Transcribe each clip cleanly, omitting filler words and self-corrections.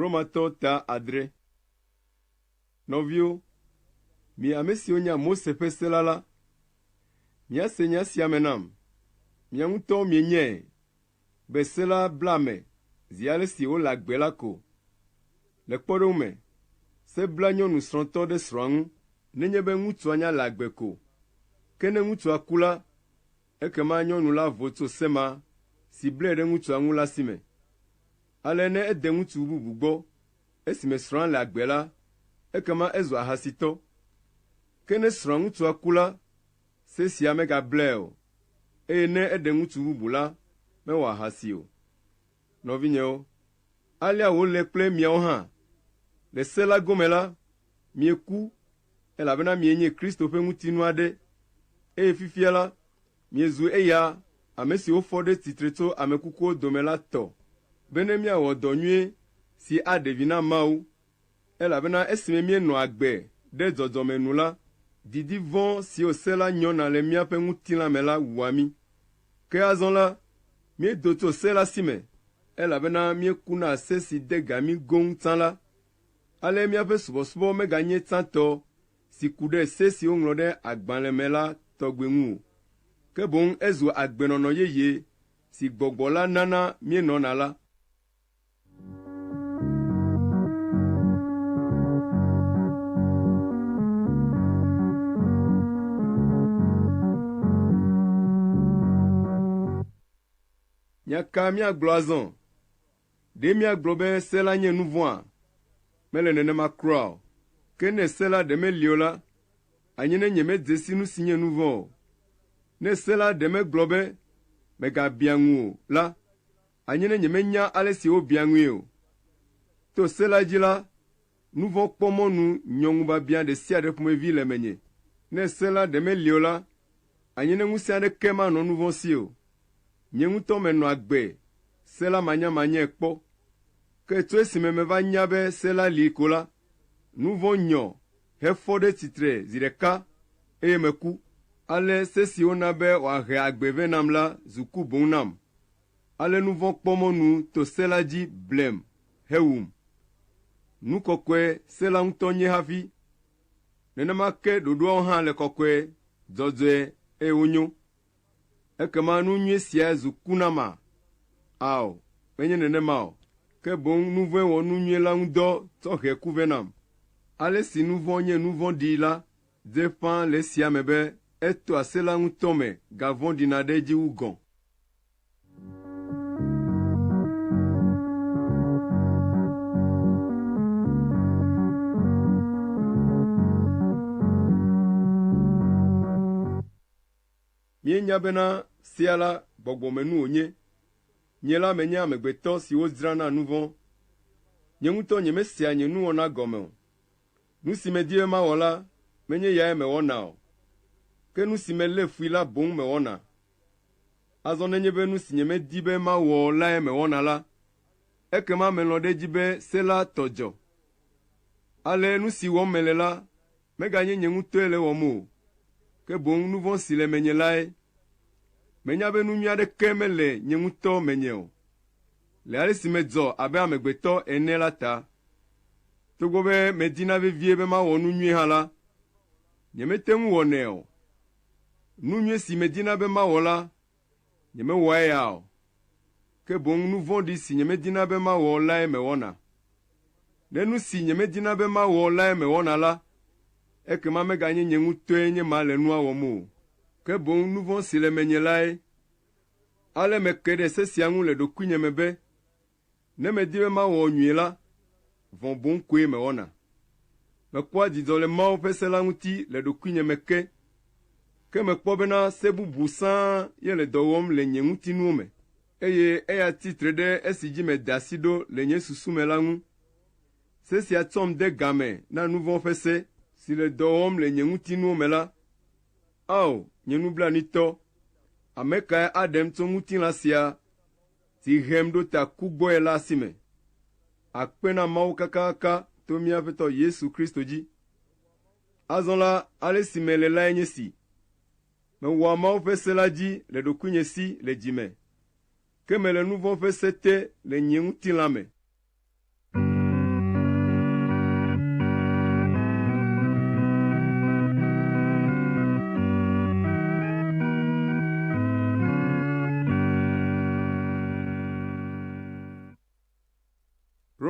Romatɔwo ta adre. Nɔviwo, mi ame siwo nya Mose ƒe se la la, miase nya sia me nam. Mia ŋutɔwo mienyae be se la bla ame zi ale si wòle agbe la ko. Le kpɔɖeŋu me, se bla nyɔnu srɔ̃tɔ ɖe srɔ̃a ŋu nenye be ŋutsua nya le agbe ko. Ke ne ŋutsua ku la, Ekema nyɔnu la vo tso se ma si blae ɖe ŋutsua ŋu la si me. Ale ne ede ŋutsu bubu gbɔ esime srɔ̃a le agbe la, ekema ezu ahasitɔ. Ke ne srɔ̃a ŋutsua ku la, se sia megablae o, eye ne eɖe ŋutsu bubu la, mewɔ ahasi o. Nɔvinyewo, alea wòle kple miawo hã. Le se la gome la, mieku, elabena mienye Kristo ƒe ŋutinu aɖe, eye fifia la, miezu eya, ame si wofɔ ɖe tsitre tso ame kukuwo dome la tɔ, bene míawɔ dɔ nyui si aɖe vi na Mawu. Elabena esime míenɔ agbe ɖe dzɔdzɔme nu la, didi vɔ̃ siwo se la nyɔna le míaƒe ŋutilã me la wua mí. Ke azɔ la, míedo tso se la si me, elabena míeku na se si de ga mí goŋ tsã la. Ale míaƒe subɔsubɔ meganye tsãtɔ si ku ɖe se si woŋlɔ ɖe agbalẽ me la tɔgbi ŋu o, ke boŋ ezu agbenɔnɔ yeye si Gbɔgbɔ la nana míenɔna la. Nya ka míagblɔ azɔ? Ɖe míagblɔ be se la nye nu vɔ̃a? Mele nenema kura o. Ke ne se la ɖe meli o la, anye ne nyemedze si nu si nye nu vɔ̃ o. Ne se la ɖe megblɔ be, “Mègabiã ŋu o” la, anye ne nyemenya ale si wobiã ŋui o. To se la dzi la, nu vɔ̃ kpɔ mɔnu nyɔ ŋubiabiã ɖe sia ɖe ƒomevi le menye. Ne se la ɖe meli o la, anye ne ŋusẽ aɖeke manɔ nu vɔ̃ si o. Nye ŋutɔ menɔ agbe se la manyamanyae kpɔ. Ke tso esime meva nya be se la li ko la, nu vɔ̃ nyɔ hefɔ ɖe tsitre zi ɖeka eye meku. Ale se si wona be wòahe agbe vɛ nam la zu ku boŋ nam. Ale nu vɔ̃ kpɔ mɔnu to se la dzi blem hewum. Nu kɔkɔe se la ŋutɔ nye hafi. Nenema ke ɖoɖoawo hã le kɔkɔe, dzɔdzɔe eye wonyo. Ekema nu nyui sia zu ku nama? Ao, menye nenema o, ke boŋ nu vɔ̃e wɔ nu nyui la ŋu dɔ tsɔ he ku vɛ nam. Ale si nu vɔ̃ nye nu vɔ̃ɖi la dze ƒãa le esia me be etoa se la ŋutɔ me gavɔ̃ɖina ɖe edzi wu gɔ̃. Míenya bena sea la gbɔgbɔmenu wònye. Nye la menye amegbetɔ si wodzra na nu vɔ̃. Nye ŋutɔ nyemesea nye nuwɔna gɔme o. Nu si medi be mawɔ la, menye eyae mewɔna o, ke nu si melé fui la boŋ mewɔna. Azɔ nenye be nu si nyemedi be mawɔ o lae mewɔna la, ekema melɔ̃ ɖe edzi be se la tɔ dzɔ. Ale nu si wɔm mele la, meganye nye ŋutɔe le ewɔm o, ke boŋ nu vɔ̃ si le menye lae. Menya be nu nyui aɖeke mele nye ŋutɔ menye o, le ale si medzɔ abe amegbetɔ ene la ta. Togbɔ be medina vevie be mawɔ nu nyui hã la, nyemete ŋu wɔnɛ o. Nu nyui si medina be mawɔ la, nyemewɔa eya o, ke boŋ nu vɔ̃ɖi si nyemedina be mawɔ lae mewɔna. Ne nu si nyemedina be mawɔ lae mewɔna la, ekema meganye nye ŋutɔe nye ma le nua wɔm o, ke boŋ nu vɔ̃ si le menye lae. Ale meke ɖe se sia ŋu le ɖokuinye me be, Ne medi be mawɔ nyui la, vɔ̃ boŋ koe mewɔna. Mekpɔa dzidzɔ le Mawu ƒe se la ŋuti le ɖokuinye me ke, ke mekpɔ bena se bubu sãa ye le dɔ wɔm le nye ŋutinuwo me, eye eya tsi tre ɖe esi dzi meda asi ɖo le nye susu me la ŋu. Se sia tsɔm de ga me na nu vɔ̃ ƒe se si le dɔ wɔm le nye ŋutinuwo me la. Ao, nye nublanuitɔ! Ame kae aɖem tso ŋutilã sia si hem ɖo ta ku gbɔe la si me. Akpe na Mawu kakaka to mía Aƒetɔ Yesu Kristo dzi. Azɔ la, ale si mele lae nye esi: mewɔa Mawu ƒe se la dzi le ɖokuinye si le dzi me, ke mele nu vɔ̃ ƒe se te le nye ŋutilã me.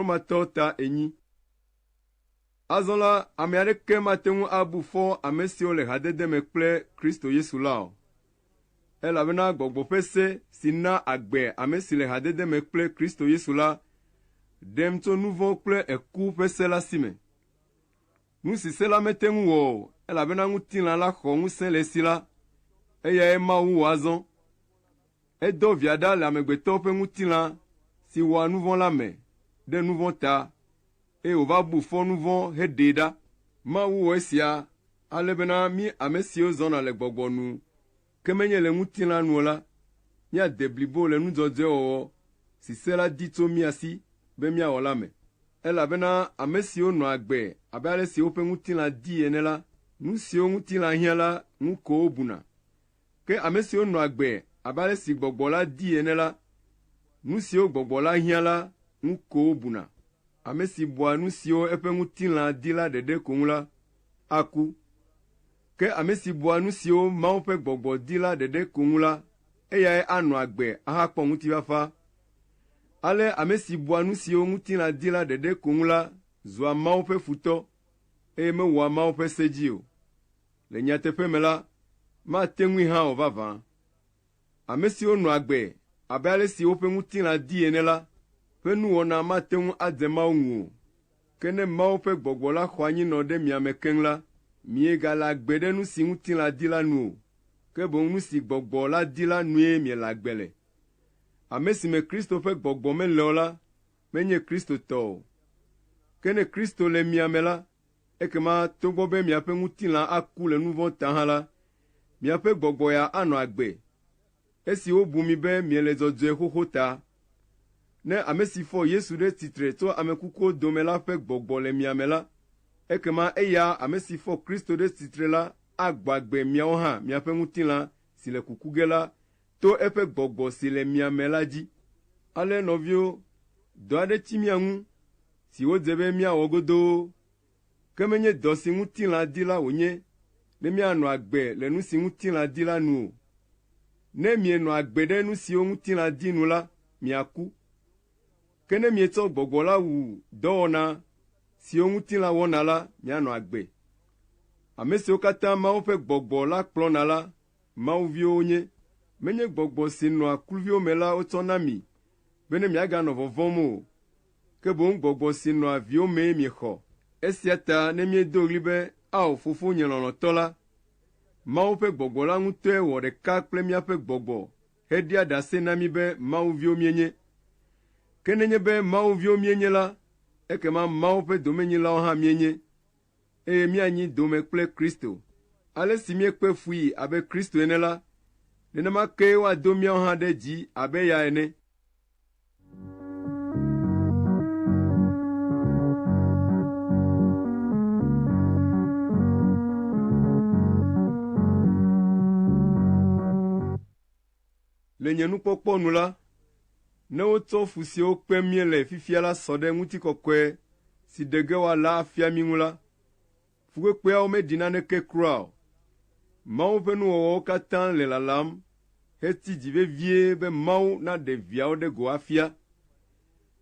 Romatɔwo ta 4. Azɔ la, ame aɖeke mate ŋu abu fɔ ame siwo le hadede me kple Kristo Yesu la o, elabena Gbɔgbɔ ƒe se si na agbe ame si le hadede me kple Kristo Yesu la ɖem tso nu vɔ̃ kple eku ƒe se la si me. Nu si se la mete ŋu wɔ o, elabena ŋutilã la xɔ ŋusẽ le esi la, eyae Mawu wɔ azɔ. Edɔ Via ɖa le amegbetɔ ƒe ŋutilã si wɔa nu vɔ̃ la me ɖe nu vɔ̃ ta, eye wòva bu fɔ nu vɔ̃ heɖee ɖa. Mawu wɔ esia ale bena mí ame siwo zɔna le gbɔgbɔ nu, ke menye le ŋutilã nu o la, míade blibo le nu dzɔdzɔe wɔwɔ si se la di tso mía si be míawɔ la me. Elabena ame siwo nɔa agbe abe ale si woƒe ŋutilã dii ene la, nu siwo ŋutilã hiã la ŋu ko wobuna. Ke ame siwo nɔa agbe abe ale si Gbɔgbɔ la dii ene la, nu siwo Gbɔgbɔ la hiã la ŋu ko wobuna. Ame si bua nu siwo eƒe ŋutilã di la ɖeɖe ko ŋu la, aku. Ke ame si bua nu siwo Mawu ƒe Gbɔgbɔ di la ɖeɖe ko ŋu la, eyae anɔ agbe ahakpɔ ŋutifafa. Ale ame si bua nu siwo ŋutilã di la ɖeɖe ko ŋu la zua Mawu ƒe futɔ, eye mewɔa Mawu ƒe se dzi o. Le nyateƒe me la, mate ŋui hã o vavã. Ame siwo nɔa agbe abe ale si woƒe ŋutilã dii ene la ƒe nuwɔna mate ŋu adze Mawu ŋu o. Ke ne Mawu ƒe Gbɔgbɔ la xɔ anyinɔ ɖe mia me keŋ la, miegale agbe ɖe nu si ŋutilã di la nu o, ke boŋ nu si Gbɔgbɔ la di la nue miele agbe le. Ame si me Kristo ƒe Gbɔgbɔ mele o la menye Kristo tɔ o. Ke ne Kristo le mia me la, Ekema togbɔ be miaƒe ŋutilã aku le nu vɔ̃ ta hã la, miaƒe gbɔgbɔ ya anɔ agbe, esi wobu mi be miele dzɔdzɔe xoxo ta. Ne ame si fɔ Yesu ɖe tsitre tso ame kukuwo dome la ƒe gbɔgbɔ le mia me la, ekema eya ame si fɔ Kristo ɖe tsitre la agbɔ agbe miawo hã miaƒe ŋutilã si le kuku ge la to eƒe gbɔgbɔ si le mia me la dzi. Ale nɔviwo, dɔ aɖe tsi mía ŋu si wodze be míawɔ godoo, ke menye dɔ si ŋutilã di la wònye ne míanɔ agbe le nu si ŋutilã di la nu o. Ne mienɔ agbe ɖe nu siwo ŋutilã di nu la, miaku. Ke ne mietsɔ Gbɔgbɔ la wu dɔwɔna siwo ŋutilã wɔna la, mianɔ agbe. Ame siwo katã Mawu ƒe Gbɔgbɔ la kplɔna la, Mawu viwo wonye. Menye gbɔgbɔ si nɔa kluviwo me la wotsɔ na mi bene miaganɔ vɔvɔ̃m o, ke boŋ gbɔgbɔ si nɔa viwo mee miexɔ. Esia ta ne míedo ɣli be, “Ao, Fofonye lɔlɔ̃tɔ” la, Mawu ƒe Gbɔgbɔ la ŋutɔe wɔ ɖeka kple míaƒe gbɔgbɔ heɖia ɖase na mí be Mawu viwo míenye. Ke nenye be Mawu viwo míenye la, ekema Mawu ƒe domenyilawo hã míenye, eye míanyi dome kple Kristo. Ale si míekpe fui abe Kristo ene la, nenema kee woado míawo hã ɖe dzi abe eya ene. Le nye nukpɔkpɔ nu la, ne wotsɔ fu siwo kpem míele fifia la sɔ ɖe ŋutikɔkɔe si ɖe ge woala afia mí ŋu la, fukpekpeawo meɖi naneke kura o. Mawu ƒe nuwɔwɔwo katã le lalam hetsi dzi vevie be Mawu naɖe viawo ɖe go afia,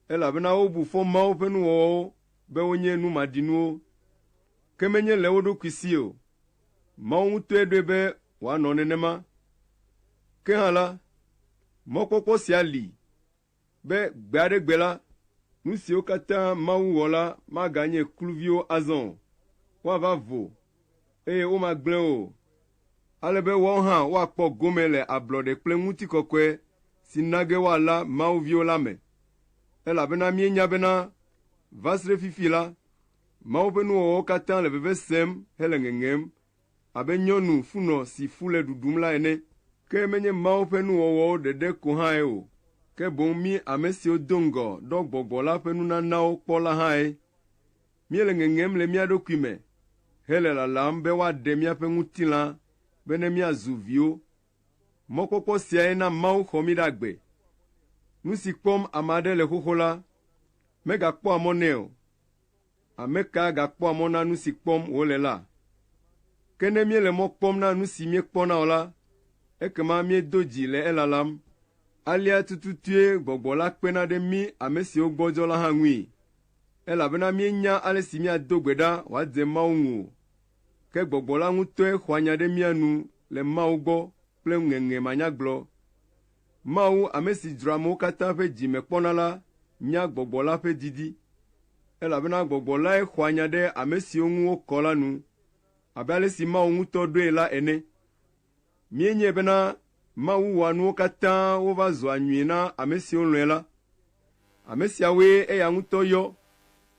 elabena wobu fɔ Mawu ƒe nuwɔwɔwo be wonye nu maɖinuwo, ke menye le wo ɖokui si o. Mawu ŋutɔe ɖoe be wòanɔ nenema. Ke hã la, mɔkpɔkpɔ sia li be gbe aɖe gbe la, nu siwo katã Mawu wɔ la maganye kluviwo azɔ o, woava vo, eye womagblẽ wo o, ale be woawo hã woakpɔ gome le ablɔɖe kple ŋutikɔkɔe si na ge woala Mawu viwo la me. Elabena míenya bena va se ɖe fifi la, Mawu ƒe nuwɔwɔwo katã le veve sem hele ŋeŋem abe nyɔnu funɔ si fu le ɖuɖum la ene. Ke menye Mawu ƒe nuwɔwɔwo ɖeɖe ko hãe o, ke boŋ mí ame siwo do ŋgɔ ɖɔ Gbɔgbɔ la ƒe nunanawo kpɔ la hãe. Míele ŋeŋem le mía ɖokui me hele lalam be woaɖe míaƒe ŋutilã bene míazu viwo. Mɔkpɔkpɔ siae na Mawu xɔ mí ɖe agbe. Nu si kpɔm ame aɖe le xoxo la, megakpɔa mɔ nɛ o. Ame ka gakpɔa mɔ na nu si kpɔm wòle la? Ke ne míele mɔ kpɔm na nu si míekpɔna o la, ekema míedo dzi le elalam. Alea tututue Gbɔgbɔ la kpena ɖe mí ame siwo gbɔdzɔ la hã ŋui. Elabena míenya ale si míado gbe ɖa wòadze Mawu ŋu o, ke Gbɔgbɔ la ŋutɔe xɔa nya ɖe mía nu le Mawu gbɔ kple ŋeŋe manyagblɔ. Mawu, ame si dzroa amewo katã ƒe dzi me kpɔna la nya Gbɔgbɔ la ƒe didi, elabena Gbɔgbɔ lae xɔa nya ɖe ame siwo ŋu wokɔ la nu abe ale si Mawu ŋutɔ ɖoe la ene. Míenyae bena Mawu wɔa nuwo katã wova zua nyui na ame siwo lɔ̃e la. Ame siawoe eya ŋutɔ yɔ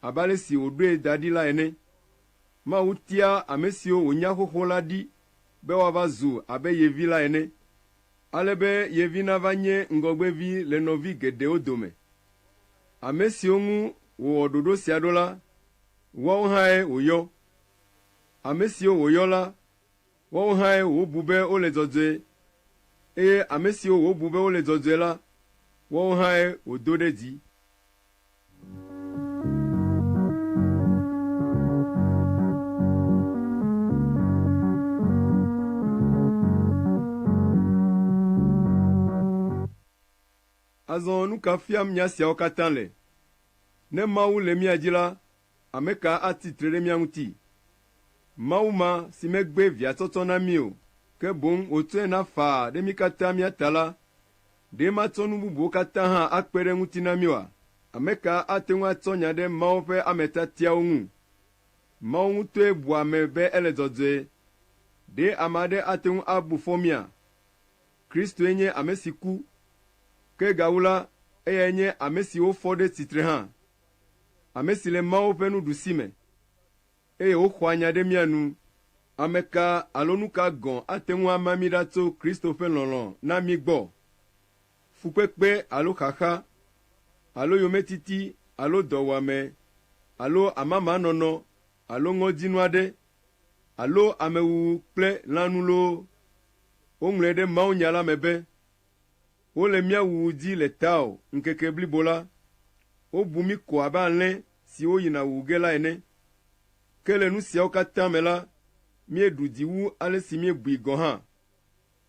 abe ale si wòɖoe da ɖi la ene. Mawu tia ame siwo wònya xoxo la ɖi be woava zu abe ye vi la ene, ale be ye vi nava nye ŋgɔgbevi le nɔvi geɖewo dome. Ame siwo ŋu wòwɔ ɖoɖo sia ɖo la, woawo hãe wòyɔ. Ame siwo wòyɔ la, woawo hãe wòbu be wole dzɔdzɔe, eye ame siwo wòbu be wole dzɔdzɔe la, woawo hãe wòdo ɖe dzi. Azɔ nu ka fiam nya siawo katã le? Ne Mawu le mía dzi la, ame ka atsi tre ɖe mía ŋuti? Mawu ma si megbe via tsɔtsɔ na mí o, ke boŋ wòtsɔe na faa ɖe mí katã mía ta la, ɖe matsɔ nu bubuwo katã hã akpe ɖe eŋuti na mí oa? Ame ka ate ŋu atsɔ nya ɖe Mawu ƒe ame tiatiawo ŋu? Mawu ŋutɔe bua ame be ele dzɔdzɔe. Ɖe ame aɖe ate ŋu abu fɔ mía? Kristoe nye ame si ku, ke gawu la, eyae nye ame si wofɔ ɖe tsitre hã, ame si le Mawu ƒe nuɖusime, eye wòxɔa nya ɖe mía nu. Ame ka alo nu ka gɔ̃ ate ŋu ama mí ɖa tso Kristo ƒe lɔlɔ̃ na mí gbɔ? Fukpekpe alo xaxa, alo yometiti alo dɔwuame alo amamanɔnɔ alo ŋɔdzinu aɖe alo amewuwu kple lãnu loo? Woŋlɔe ɖe mawunya la me be, “Wole mía wuwu dzi le tawò ŋkeke blibo la, wobu mí ko abe alẽ siwo yina wuwu ge la ene.” Ke le nu siawo katã me la, míeɖu dzi wu ale si míebui gɔ̃ hã,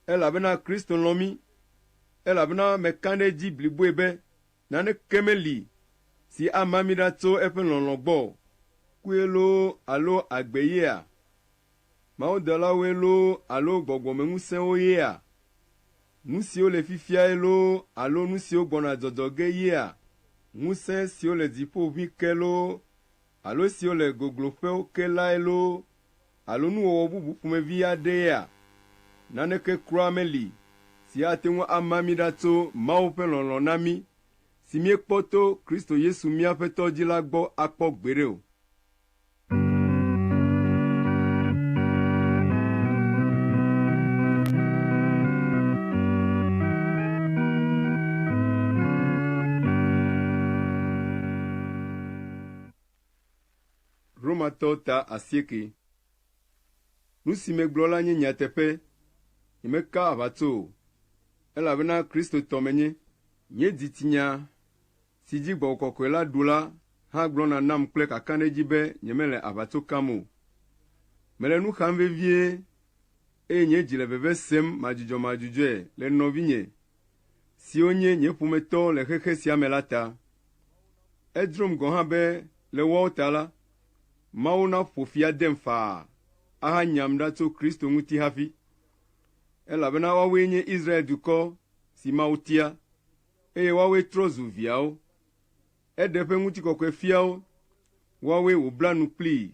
elabena Kristo lɔ̃ mí, elabena meka ɖe edzi bliboe be naneke meli si ama mí ɖa tso eƒe lɔlɔ̃ gbɔ o. Kue loo alo agbe yea? Mawudɔlawoe loo alo gbɔgbɔmeŋusẽwo yea? Nu siwo le fifiae loo alo nu siwo gbɔna dzɔdzɔ ge yea? Ŋusẽ siwo le dziƒo ʋĩ ke loo alo esiwo le gogloƒewo ke lae loo alo nuwɔwɔ bubu ƒomevi aɖeea? Naneke kura meli si ate ŋu ama mí ɖa tso Mawu ƒe lɔlɔ̃ na mí si míekpɔ to Kristo Yesu mía Aƒetɔ dzi la gbɔ akpɔ gbeɖe o. Romatɔwo ta asieke. Nu si megblɔ la nye nyateƒe, nyemeka aʋatso o, elabena Kristotɔ menye. Nye dzitsinya si dzi Gbɔgbɔ Kɔkɔe la ɖu la hã gblɔna nam kple kakaɖedzi be nyemele aʋatso kam o. Mele nu xam vevie, eye nye dzi le veve sem madzudzɔmadzudzɔe le nɔvinye siwo nye nye ƒometɔwo le xexe sia me la ta. Edzrom gɔ̃ hã be le woawo ta la, Mawu naƒo fi adem faa ahanyam ɖa tso Kristo ŋuti hafi, elabena woawoe nye Israel dukɔ si Mawu tia, eye woawoe trɔ zu viawo. Eɖe eƒe ŋutikɔkɔe fia wo, woawoe wòbla nu kplii.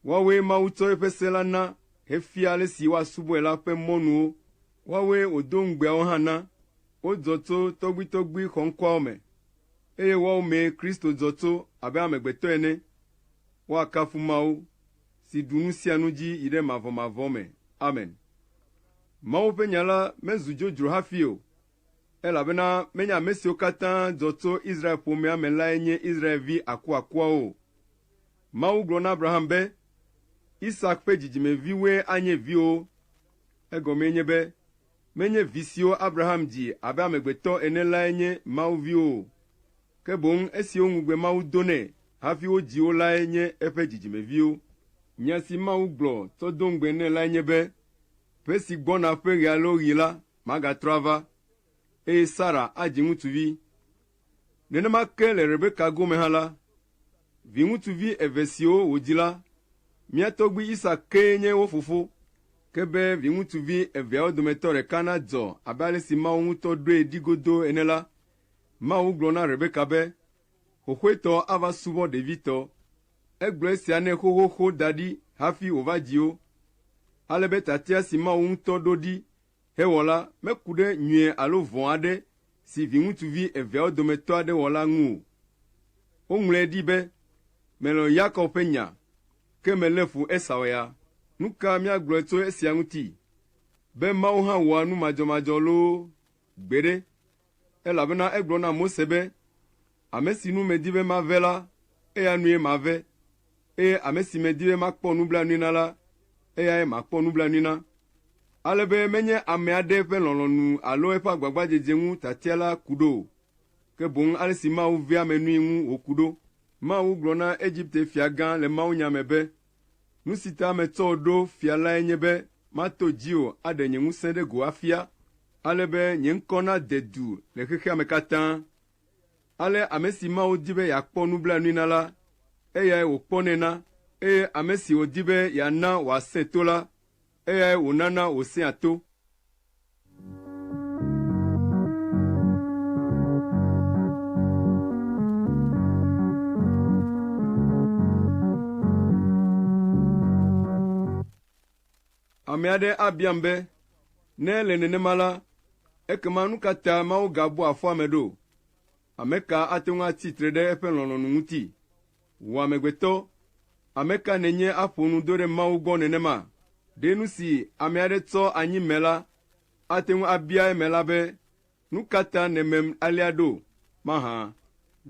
Woawoe Mawu tsɔ eƒe se la na hefia ale si woasubɔe la ƒe mɔnuwo. Woawoe wòdo ŋugbeawo hã na. Wodzɔ tso tɔgbuitɔgbui xɔŋkɔawo me, eye woawo mee Kristo dzɔ tso abe amegbetɔ ene. Woakafu Mawu, si ɖu nu sia nu dzi yi ɖe mavɔmavɔ me. Amen. Mawu ƒe nya la mezu dzodzro hafi o, elabena menye ame siwo katã dzɔ tso Israel ƒomea me lae nye Israelvi akuakuawo o. Mawu gblɔ na Abraham be, “Isak ƒe dzidzimeviwoe anye viwòwo.” Egɔmee nye be, menye vi siwo Abraham dzi abe amegbetɔ ene lae nye Mawu viwo o, ke boŋ esiwo ŋugbe Mawu do nɛ hafi wodzi wo lae nye eƒe dzidzimeviwo. Nya si Mawu gblɔ tsɔ do ŋugbe nɛ lae nye be, “Ƒe si gbɔna ƒe ɣe aleawo ɣi la, magatrɔ ava, eye Sara adzi ŋutsuvi.” Nenema ke le Rebeka gome hã la, Viŋutsuvi eve siwo wòdzi la, mía tɔgbui Isak kee nye wo fofo. Ke be viŋutsuvi eveawo dometɔ ɖeka nadzɔ abe ale si Mawu ŋutɔ ɖoe ɖi godoo ene la, Mawu gblɔ na Rebeka be, “Xoxoetɔ ava subɔ ɖevitɔ.” Egblɔ esia nɛ xoxoxo da ɖi hafi wòva dzi wo, ale be tiatia si Mawu ŋutɔ ɖo ɖi hewɔ la meku ɖe nyui alo vɔ̃ aɖe si viŋutsuvi eveawo dometɔ aɖe wɔ la ŋu o. Woŋlɔe ɖi be, “Melɔ̃ Yakob ƒe nya, ke melé fu Esau ya.” Nu ka míagblɔ tso esia ŋuti? Be Mawu hã wɔa nu madzɔmadzɔ loo? Gbeɖe! Elabena egblɔ na Mose be, “Ame si nu medi be mave la, eya nue mave, eye ame si medi be makpɔ nublanui na la, eyae makpɔ nublanui na.” Ale be menye ame aɖe ƒe lɔlɔ̃nu alo eƒe agbagbadzedze ŋu tiatia la ku ɖo o, ke boŋ ale si Mawu vea ame nui ŋu wòku ɖo. Mawu gblɔ na Egipte Fiagã le mawunya me be, “Nu si ta metsɔ wò ɖo fia lae nye be mato dziwò aɖe nye ŋusẽ ɖe go afia, ale be nye ŋkɔ nade du le xexea me katã. Ale ame si Mawu di be yeakpɔ nublanui na la, eyae wòkpɔnɛ na, eye ame si wòdi be yeana wòasẽ to la, eyae wònana wòsẽa to. Ame aɖe abiam be, “Ne ele nenema la, ekema nu ka ta Mawu gabua fɔ ame ɖo? Ame ka ate ŋu atsi tre ɖe eƒe lɔlɔ̃nu ŋuti? Wò amegbetɔ, ame ka nènye aƒo nu do ɖe Mawu gbɔ nenema? Ɖe nu si ame aɖe tsɔ anyi mè la ate ŋu abia emela be, ‘Nu ka ta nèmem alea ɖo?’ mahã?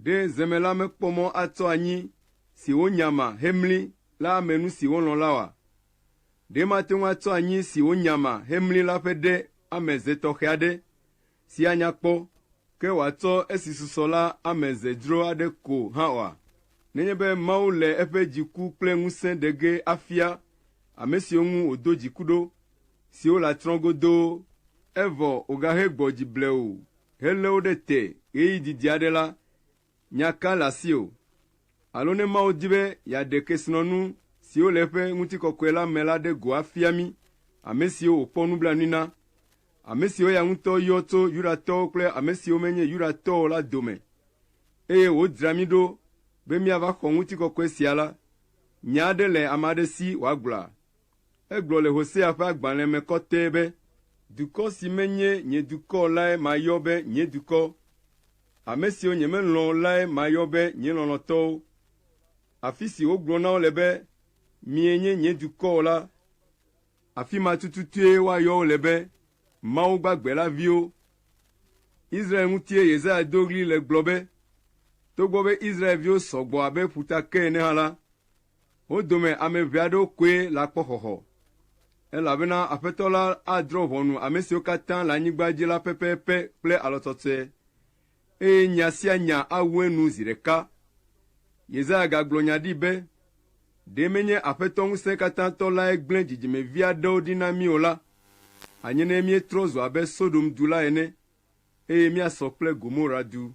Ɖe zemela mekpɔ mɔ atsɔ anyi si wonyama hemli la ame nu si wòlɔ̃ la oa? Ɖe mate ŋu atsɔ anyi si wonyama hemli la ƒe ɖe ame ze tɔxɛ aɖe si anya kpɔ, ke wòatsɔ esi susɔ la ame ze dzro aɖe ko hã oa? Nenye be Mawu le eƒe dziku kple ŋusẽ ɖe ge afia ame siwo ŋu wòdo dziku ɖo, siwo le atsrɔ̃ godoo, evɔ wògahe gbɔ dzi blewu helé wo ɖe te ɣeyiɣi didi aɖe la, nya ka le asiwò? Alo ne Mawu di be yeaɖe kesinɔnu siwo le eƒe ŋutikɔkɔe la me la ɖe go afia mí ame siwo wòkpɔ nublanui na, ame siwo eya ŋutɔ yɔ tso Yudatɔwo kple ame siwo menye Yudatɔwo o la dome, eye wòdzra mí ɖo be míava xɔ ŋutikɔkɔe sia la, nya aɖe le ame aɖe si wòagblɔa? Egblɔ le Hosea ƒe agbalẽ me kɔtɛe be, “Dukɔ si menye nye dukɔ o lae mayɔ be nye dukɔ, ame siwo nyemelɔ̃ o lae mayɔ be nye lɔlɔ̃tɔwo. Afi si wogblɔ na wo le be, ‘Mienye nye dukɔ o la, afi ma tututue woayɔ wo le be, Mawu gbagbe la viwo.’ ” Israel ŋutie Yesaya do ɣli le gblɔ be, “Togbɔ be Israelviwo sɔ gbɔ abe ƒutake ene hã la, Wo dome ame ʋɛ aɖewo koe le akpɔ xɔxɔ, elabena Aƒetɔ la adrɔ̃ ʋɔnu ame siwo katã le anyigba dzi la pɛpɛpɛ kple alɔtsɔtsɔe, eye nya sia nya awu enu zi ɖeka. Yesaya gagblɔ nya ɖi be, “Ɖe menye Aƒetɔ Ŋusẽkatãtɔ lae gblẽ dzidzimevi aɖewo ɖi na mí o la, anye ne míetrɔ zu abe Sodom du la ene, eye míasɔ kple Gomora du.”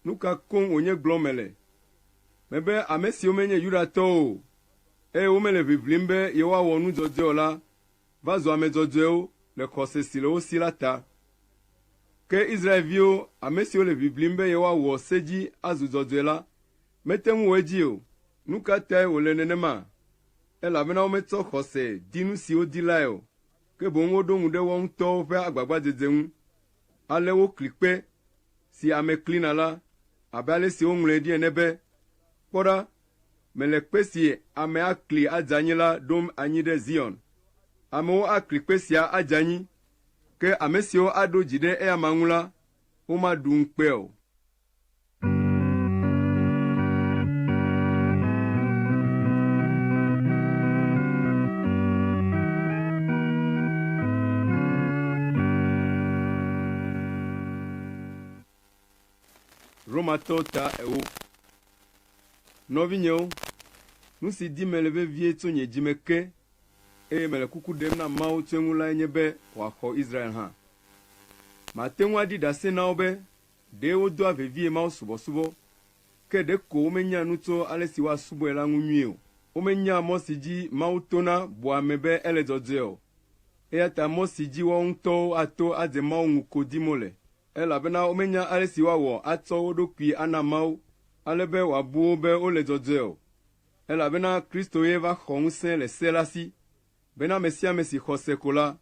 Nu ka koŋ wònye gblɔm mele? Mebe ame siwo menye Yudatɔwo o, eye womele ʋiʋlim be yewoawɔ nu dzɔdzɔe o la va zu ame dzɔdzɔewo le xɔse si le wo si la ta. Ke Israelviwo, ame siwo le ʋiʋlim be yewoawɔ se dzi azu dzɔdzɔe la, mete ŋu wɔ edzi o. Nu ka tae wòle nenema? Elabena wometsɔ xɔse di nu si wodi lae o, ke boŋ woɖo ŋu ɖe woawo ŋutɔwo ƒe agbagbadzedze ŋu. Ale wokli kpe si ame klina la, abe ale si woŋlɔe ɖi ene be, “Kpɔ ɖa, mele kpe si ame akli adze anyi la ɖom anyi ɖe Zion. Amewo akli kpe sia adze anyi, ke ame siwo aɖo dzi ɖe eyama ŋu la, womaɖu ŋukpe o.” Romatɔwo ta ewo. Nɔvinyewo, Nu si dim mele vevie tso nye dzi me ke, eye mele kuku ɖem na Mawu tso eŋu lae nye be wòaxɔ Israel hã. Mate ŋu aɖi ɖase na wo be ɖe wodoa vevie mawusubɔsubɔ, ke ɖeko womenya nu tso ale si woasubɔe la ŋu nyuie o. Womenyaa mɔ si dzi Mawu tona bua ame be ele dzɔdzɔe o. Eya ta mɔ si dzi woawo ŋutɔwo ato adze Mawu ŋu ko dim wole, elabena womenya ale si woawɔ atsɔ wo ɖokui ana Mawu ale be wòabu wo be wole dzɔdzɔe o. Elabena Kristo ye va xɔ ŋusẽ le se la si, bena ame sia ame si xɔ se ko la,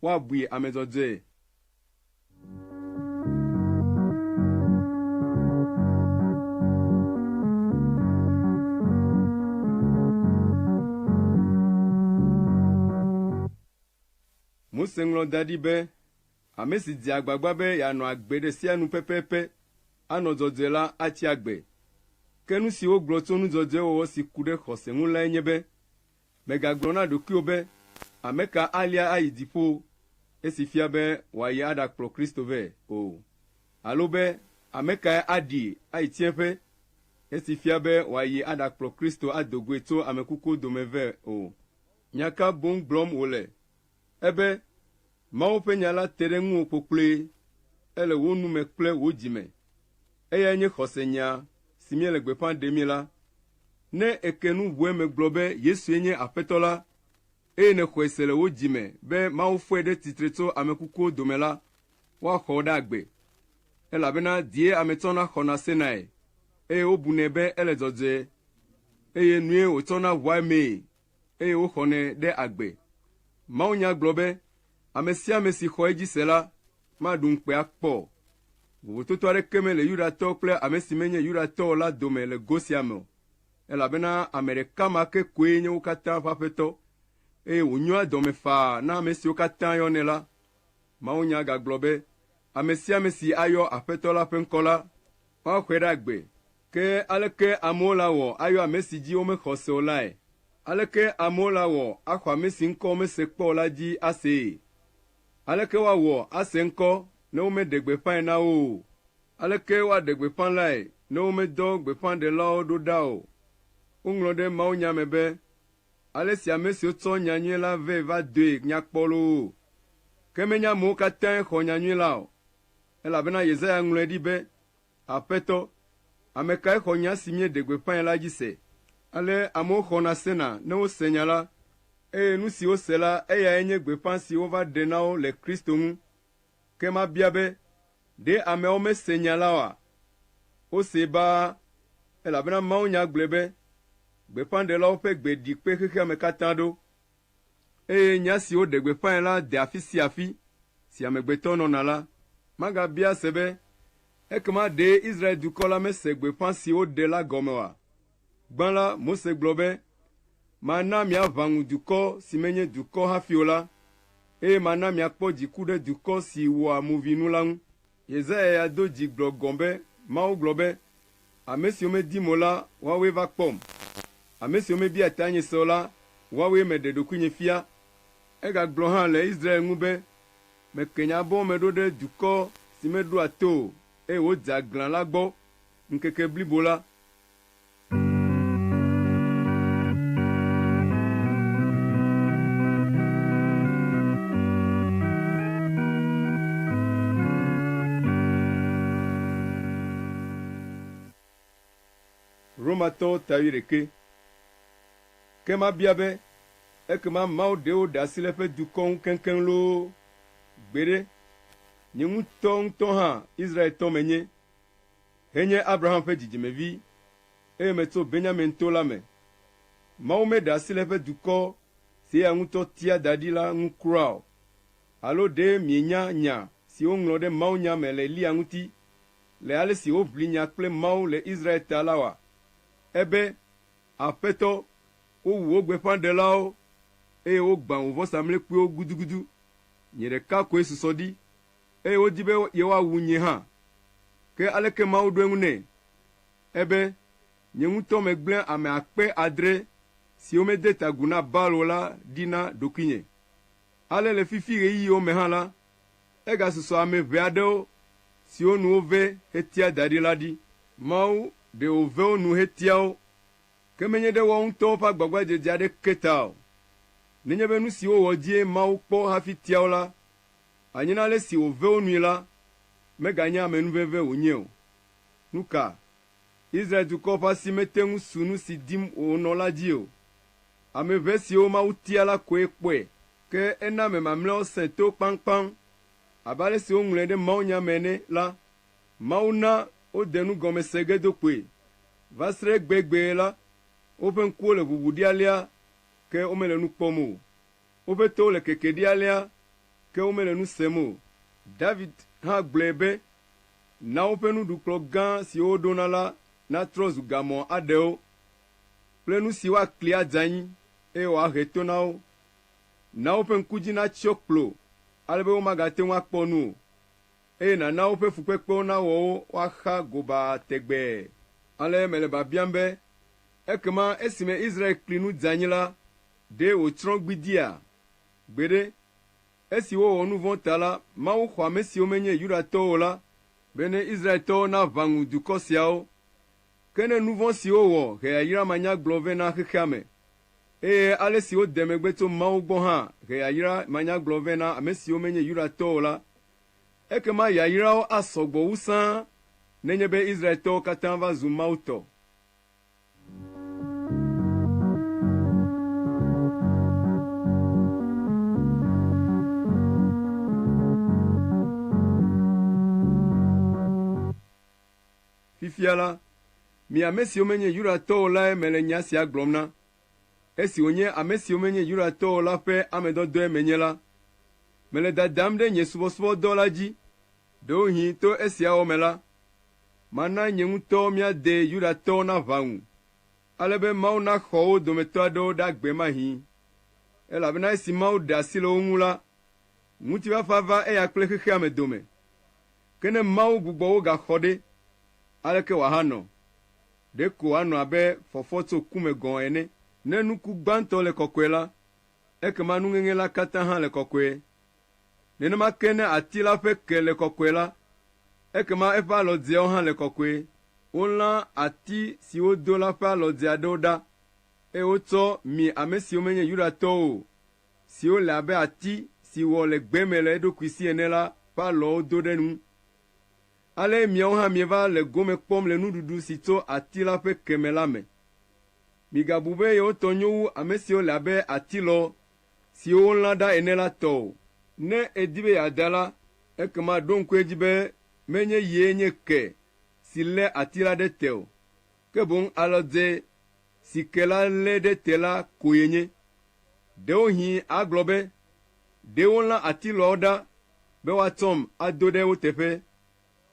woabui ame dzɔdzɔe. Mose ŋlɔ da ɖi be, Ame si dzea agbagba be yeanɔ agbe ɖe sea nu pɛpɛpɛ, anɔ dzɔdzɔe la atsi agbe. Ke nu si wogblɔ tso nu dzɔdzɔe wɔwɔ si ku ɖe xɔse ŋu lae nye be, Mègagblɔ na ɖokuiwò be, ‘Ame ka alia ayi dziƒo?’ esi fia be wòayi aɖakplɔ Kristo vɛ o. Alo be, ‘Ame kae aɖi ayi tsiẽƒe?’ esi fia be wòayi aɖakplɔ Kristo ado goe tso ame kukuwo dome vɛ o. Nya ka boŋ gblɔm wòle? Ebe, Mawu ƒe nya la te ɖe ŋuwò kpokploe, ele wò nu me kple wò dzi me. Eyae nye xɔsenya si míele gbeƒã ɖemii la. Ne èke nu ʋu eme gblɔ be Yesue nye Aƒetɔ la, eye nèxɔe se le wò dzi me be Mawu fɔe ɖe tsitre tso ame kukuwo dome la, woaxɔ wò ɖe agbe. Elabena dzie ame tsɔna xɔna senae, eye wobunɛ be ele dzɔdzɔe, eye nue wòtsɔna ʋua emee, eye woxɔnɛ ɖe agbe. Mawunya gblɔ be, Ame sia ame si xɔ edzi se la, maɖu ŋukpe akpɔ o. Vovototo aɖeke mele Yudatɔ kple ame si menye Yudatɔ o la dome le go sia me o, elabena ame ɖeka ma ke koe nye wo katã ƒe Aƒetɔ, eye wònyoa dɔme faa na ame siwo katã yɔnɛ la. Mawunya gagblɔ be, Ame sia ame si ayɔ Aƒetɔ la ƒe ŋkɔ la, woaxɔe ɖe agbe. Ke aleke amewo lawɔ ayɔ ame si dzi womexɔ se o lae? Aleke amewo lawɔ axɔ ame si ŋkɔ womese kpɔ o la dzi asee? Aleke woawɔ ase ŋkɔ ne womeɖe gbeƒãe na wo o? Aleke woaɖe gbeƒã lae ne womedɔ gbeƒãɖelawo ɖo ɖa o? Woŋlɔ ɖe mawunya me be, Ale si ame siwo tsɔ nyanyui la vɛ va doe nya kpɔ loo! Ke menye amewo katãe xɔ nyanyui la o, elabena Yesaya ŋlɔe ɖi be, Aƒetɔ, ame kae xɔ nya si míeɖe gbeƒãe la dzi se? Ale amewo xɔna sena ne wose nya la, eye nu si wose la, eyae nye gbeƒã si wova ɖe na wo le Kristo ŋu. Ke mabia be, Ɖe ameawo mese nya la oa? Wosee baa, elabena mawunya gblɔe be, Gbeƒãɖelawo ƒe gbe ɖi kpe xexea me katã ɖo, eye nya si woɖe gbeƒãe la de afi sia afi si amegbetɔ nɔna la. Magabia se be, Ekema ɖe Israel dukɔ la mese gbeƒã si woɖe la gɔme oa? Gbã la, Mose gblɔ be, Mana miaʋã ŋu dukɔ si menye dukɔ hafi o la, eye mana miakpɔ dziku ɖe dukɔ si wɔa movinu la ŋu. Yesaya ya do dzi gblɔ gɔ̃ be, Mawu gblɔ be, Ame siwo medim o la, woawoe va kpɔm. Ame siwo mebia tanye se o la, woawoe meɖe ɖokuinye fia. Egagblɔ hã le Israel ŋu be, Meke nye abɔ me ɖo ɖe dukɔ si meɖoa to o, eye wodze aglã la gbɔ ŋkeke blibo la. Romatɔwo ta wuiɖekɛ. Ke mabia be, Ekema Mawu ɖe wòɖe asi le eƒe dukɔ ŋu keŋkeŋ loo? Gbeɖe! Nye ŋutɔŋutɔ hã Israeltɔ menye, henye Abraham ƒe dzidzimevi, eye metso Benyamin to la me. Mawu meɖe asi le eƒe dukɔ si eya ŋutɔ tia da ɖi la ŋu kura o. Alo ɖe mienya nya si woŋlɔ ɖe mawunya me le Eliya ŋuti, le ale si wòʋli nya kple Mawu le Israel ta la oa? Ebe, Aƒetɔ, wowu wò gbeƒãɖelawo, eye wogbã wò vɔsamlekpuiwo gudugudu. Nye ɖeka koe susɔ ɖi, eye wodi be yewoawu nye hã. Ke aleke Mawu ɖo eŋu nɛ? Ebe, Nye ŋutɔ megblẽ ame 600 siwo mede ta agu na Baal o la ɖi na ɖokuinye. Ale le fifi ɣeyiɣiwo me hã la, egasusɔ ame ʋɛ aɖewo siwo nu wove hetia da ɖi la ɖi. Mawu ɖe wòve wo nu hetia wo. Ke menye ɖe woawo ŋutɔwo ƒe agbagbadzedze aɖeke ta o. Nenye be nu si wowɔ dzie Mawu kpɔ hafi tia wo la, anye ne ale si wòve wo nui la, meganye amenuveve wònye o. Nu ka? Israel dukɔ ƒe asi mete ŋu su nu si dim wònɔ la dzi o. Ame ʋɛ siwo Mawu tia la koe kpɔe, ke ena ame mamlɛawo sẽ to kpaŋkpaŋ. Abe ale si woŋlɔe ɖe mawunya me ene la, Mawu na wode nu gɔme se ge do kpoe. Va se ɖe egbegbe la, woƒe ŋkuwo le ʋuʋu ɖi alea, ke womele nu kpɔm o. Woƒe towo le keke ɖi alea, ke womele nu sem o. David hã gblɔe be, Na woƒe nuɖukplɔ̃ gã siwo woɖona la natrɔ zu gamɔ aɖewo kple nu si woakli adze anyi, eye wòahe to na wo. Na woƒe ŋku dzi natsyɔ kplo ale be womagate ŋu akpɔ nu o, eye nàna woƒe fukpekpewo nawɔ wo woaxa gobaa tegbee. Ale mele biabiam be, Ekema esime Israel kli nu dze anyi la, ɖe wòtsrɔ̃ gbidiia? Gbeɖe! Esi wowɔ nu vɔ̃ ta la, Mawu xɔ ame siwo menye Yudatɔwo o la, bene Israeltɔwo naʋã ŋu dukɔ siawo. Ke ne nu vɔ̃ si wowɔ he yayra manyagblɔ vɛ na xexea me, eye ale si wode megbe tso Mawu gbɔ hã he yayra manyagblɔ vɛ na ame siwo menye Yudatɔwo o la, ekema yayrawo asɔ gbɔ wu sãa nenye be Israeltɔwo katã va zu Mawu tɔ. Fifia la, mi ame siwo menye Yudatɔwo o lae mele nya sia gblɔm na. Esi wònye ame siwo menye Yudatɔwo o la ƒe ame dɔdɔe menye la, mele dadam ɖe nye subɔsubɔdɔ la dzi. Ɖewohĩ to esia wɔwɔ me la, mana nye ŋutɔ mía de Yudatɔwo naʋã ŋu, ale be Mawu naxɔ wo dometɔ aɖewo ɖe agbe mahĩ. Elabena esi Mawu ɖe asi le wo ŋu la, ŋutifafa va eya kple xexea me dome. Ke ne Mawu gbugbɔ wo gaxɔ ɖe, aleke wòahanɔ? Ɖeko wòanɔ abe fɔfɔ tso ku me gɔ̃ ene. Ne nuku gbãtɔ le kɔkɔe la, ekema nuŋeŋe la katã hã le kɔkɔe. Nenema ke ne ati la ƒe ke le kɔkɔe la, ekema eƒe alɔdzeawo hã le kɔkɔe. Wolã ati si wodo la ƒe alɔdze aɖewo ɖa, eye wotsɔ mi ame siwo menye Yudatɔwo o, siwo le abe ati si wɔ le gbe me le eɖokui si ene la ƒe alɔwo do ɖe enu. Ale miawo hã mieva le gome kpɔm le nuɖuɖu si tso ati la ƒe ke me la me. Migabu be yewo tɔ nyo wu ame siwo le abe atilɔ siwo wolã ɖa ene la tɔ o. Ne èdi be yeada la, ekema ɖo ŋku edzi be menye yee nye ke si lé ati la ɖe te o, ke boŋ alɔdze si ke la lé ɖe te la ko yenye. Ɖewohĩ àgblɔ be, “Ɖe wolã atilɔawo ɖa be woatsɔm ado ɖe wo teƒe.”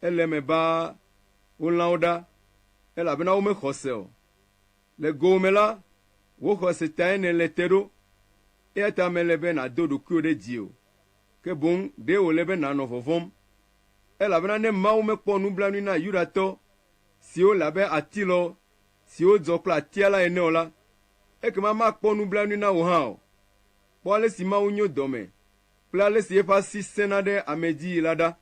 Ele eme baa, wolã wo ɖa, elabena womexɔ se o. Le gowòme la, wò xɔse tae nèle te ɖo, eya ta mele be nàdo ɖokuiwò ɖe dzi o, ke boŋ ɖe wòle be nànɔ vɔvɔ̃m. Elabena ne Mawu mekpɔ nublanui na Yudatɔ siwo le abe atilɔ siwo dzɔ kple atia la ene o la, ekema makpɔ nublanui na wò hã o. Kpɔ ale si Mawu nyo dɔme kple ale si eƒe asi sẽna ɖe ame dzii la ɖa.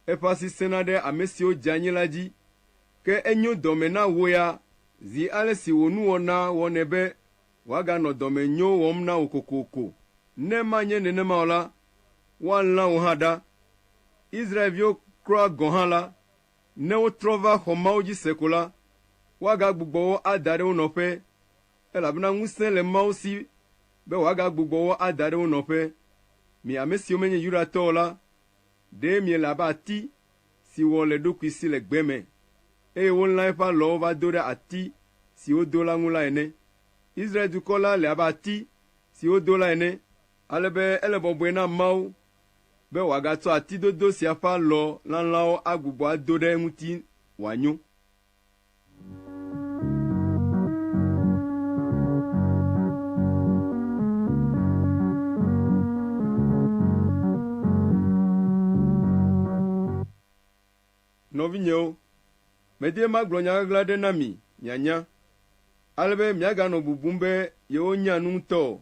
Eƒe asi sẽna ɖe ame siwo dze anyi la dzi, ke enyo dɔme na wò ya zi ale si wò nuwɔna wɔnɛ be wòaganɔ dɔmenyo wɔm na wò kokoko. Ne manye nenema o la, woalã wò hã ɖa. Israelviwo kura gɔ̃ hã la, ne wotrɔ va xɔ Mawu dzi se ko la, woagagbugbɔ wo ada ɖe wo nɔƒe, elabena ŋusẽ le Mawu si be wòagagbugbɔ wo ada ɖe wo nɔƒe. Mi ame siwo menye Yudatɔwo o la, ɖe miele abe ati si wɔ le eɖokui si le gbe me, eye wolã eƒe alɔwo va do ɖe ati si wodo la ŋu la ene. Israel dukɔ la le abe ati si wodo la ene, ale be ele bɔbɔe na Mawu be wòagatsɔ ati dodo sia ƒe alɔ lalãwo agbugbɔ ado ɖe eŋuti wòanyo. Nɔvinyewo, medi be magblɔ nya ɣaɣla aɖe na mi mianya, ale be miaganɔ bubum be yewonya nu ŋutɔ o.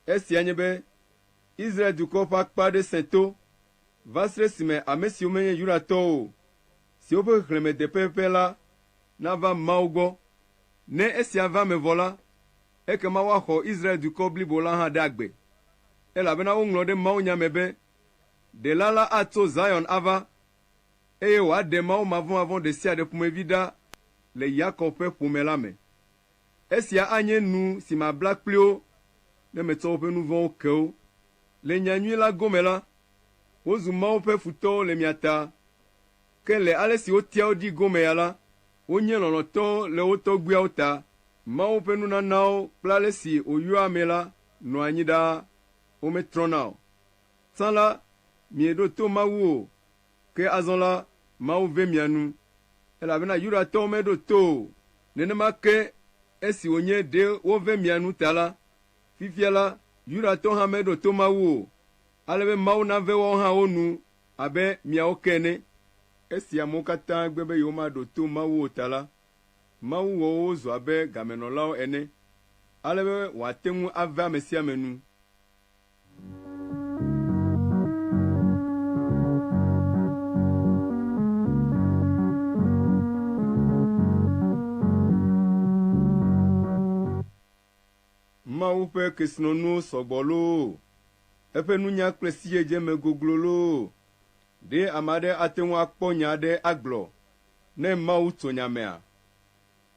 Esia nye be, Israel dukɔ ƒe akpa aɖe sẽ to va se ɖe esime ame siwo menye Yudatɔwo o, siwo ƒe xexlẽme de pɛpɛpɛ la nava Mawu gbɔ. Ne esia va eme vɔ la, ekema woaxɔ Israel dukɔ blibo la hã ɖe agbe, elabena woŋlɔ ɖe mawunya me be, Ɖela la atso Zion ava, eye wòaɖe mawumavɔmavɔ̃ ɖe sia ɖe ƒomevi ɖa le Yakob ƒe ƒome la me. Esia anye nu si mabla kpli wo ne metsɔ woƒe nu vɔ̃wo ke wo. Le nyanyui la gome la, wozu Mawu ƒe futɔwo le mia ta, ke le ale si wotia wo ɖi gome ya la, wonye lɔlɔ̃tɔwo le wo tɔgbuiawo ta. Mawu ƒe nunanawo kple ale si wòyɔa ame la nɔa anyi ɖaa, wometrɔna o. Tsã la, mieɖo to Mawu o, ke azɔ la, Mawu ve mia nu, elabena Yudatɔwo meɖo to o. Nenema ke esi wònye ɖe wove mia nu ta la, fifia la, Yudatɔwo hã meɖo to Mawu o, ale be Mawu nave woawo hã wo nu abe miawo ke ene. Esi amewo katã gbe be yewomaɖo to Mawu o ta la, Mawu wɔ wo wozu abe gamenɔlawo ene, ale be wòate ŋu ave ame sia ame nu. Mawu ƒe kesinɔnuwo sɔ gbɔ loo! Eƒe nunya kple sidzedze me goglo loo! Ɖe ame aɖe ate ŋu akpɔ nya aɖe agblɔ ne Mawu tso nya mea?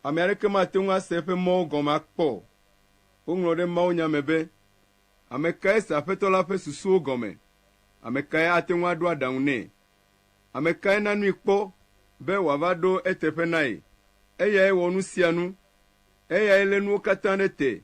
Ame aɖeke mate ŋu ase eƒe mɔwo gɔme akpɔ o. Woŋlɔ ɖe mawunya me be, “Ame kae se Aƒetɔ la ƒe susuwo gɔme? Ame kae ate ŋu aɖo aɖaŋu nɛ? Ame kae na nui kpɔ be wòava ɖo eteƒe na ye? Eyae wɔ nu sia nu. Eyae lé nuwo katã ɖe te.